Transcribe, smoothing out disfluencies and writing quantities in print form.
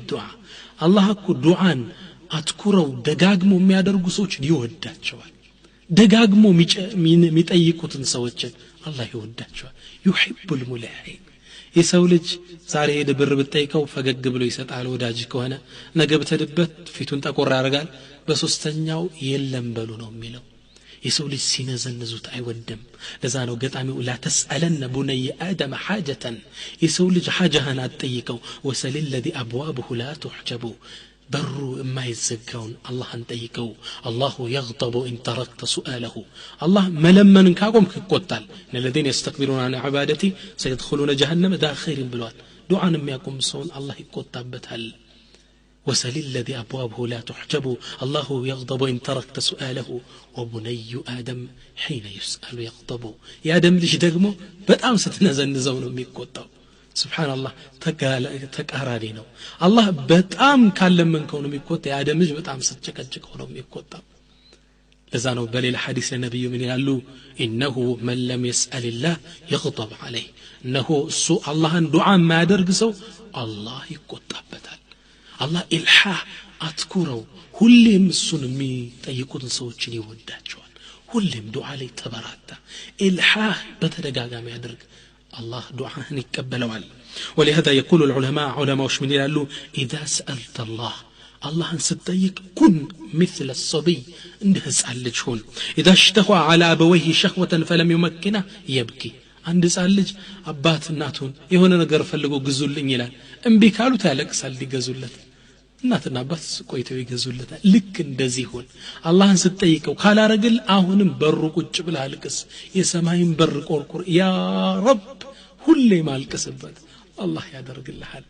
ቢዱዓ። አላህ እኮ ዱዓን አትኩረው ደጋግሞ የሚያደርጉ ሰዎችን ይወዳቸዋል። ደጋግሞ የሚጠይቁትን ሰዎችን አላህ ይወዳቸዋል። ዩሂቡ ልሙልሒን። የሰው ልጅ ዛሬ ሄደ ብር ብትጠይቀው ፈገግ ብሎ ይሰጣል ወዳጅ ከሆነ፣ ነገ ብትሄድበት ፊቱን ጠቆር ያደርጋል፣ በሶስተኛው የለም በሉ ነው የሚለው። የሰው ልጅ ሲነዘንዙት አይወድም። ለዛ ነው ገጣሚው ላ ተስአለነ ቡነየ አደመ ሓጀተን፣ የሰው ልጅ ሓጃህን አትጠይቀው፣ ወሰል ለዚ አብዋብሁ ላ ቱሕጀቡ፣ በሩ የማይዘጋውን አላህን ጠይቀው። አላሁ የግጠቡ ኢን ተረክተ ሱአለሁ፣ አላህ መለመንን ካቆምክ ይቆጣል። እነ ለዚነ የስተክቢሩን አን ዒባደቲ ሰየድኹሉነ ጀሀነመ ዳኺሪን ብለዋል። ዱዓን የሚያቆም ሰውን አላህ ይቆጣበታል። وسل الذي أبوابه لا تحجب، الله يغضب إن تركت سؤاله، وبني آدم حين يسأل يغضب። የአደም ልጅ ደግሞ በጣም ስትነዘንዘው ነው የሚቆጣው። ስብሓንላህ፣ ተቃራኒ ነው። አላህ በጣም ካለመንከው ነው የሚቆጣ፣ የአደም ልጅ በጣም ስትጨቀጭቀው ነው የሚቆጣው። ለዛ ነው በሌላ ሐዲስ ለነቢዩ ምን ይላሉ? إنه من لم يسأل الله يغضب عليه። እነሆ እሱ አላህን ዱዓ የማያደርግ ሰው አላህ ይቆጣበታል። አላህ ኢልሓህ አትኩረው ሁሌም እሱን የሚጠይቁትን ሰዎችን ይወዳቸዋል። ሁሌም ዱዓ ላይ ተበራታ፣ ኢልሓህ በተደጋጋሚ ያድርግ፣ አላህ ዱዓህን ይቀበለዋል። ولهذا يقول العلماء፣ ዑለማዎች ምን ይላሉ? إذا سألت الله፣ አላህን ስትጠይቅ كن مثل الصبي፣ እንደ ህፃን ልጅ ሁን። إذا اشتهى على أبويه شهوة فلم يمكنه يبكي። አንድ ህፃን ልጅ አባት እናቱን የሆነ ነገር ፈልጎ ግዙልኝ ይላል። እምቢ ካሉት ያለቅሳል ሊገዙለት። እናትና አባት ቆይተው ይገዙለታል። ልክ እንደዚህ ሁን። አላህን ስትጠይቀው ካላረግል አሁንም በሩ ቁጭ ብለህ አልቅስ፣ የሰማይን በር ቆርቁር፣ ያ ረብ ሁሌ ማልቅስበት፣ አላህ ያደርግልሃል።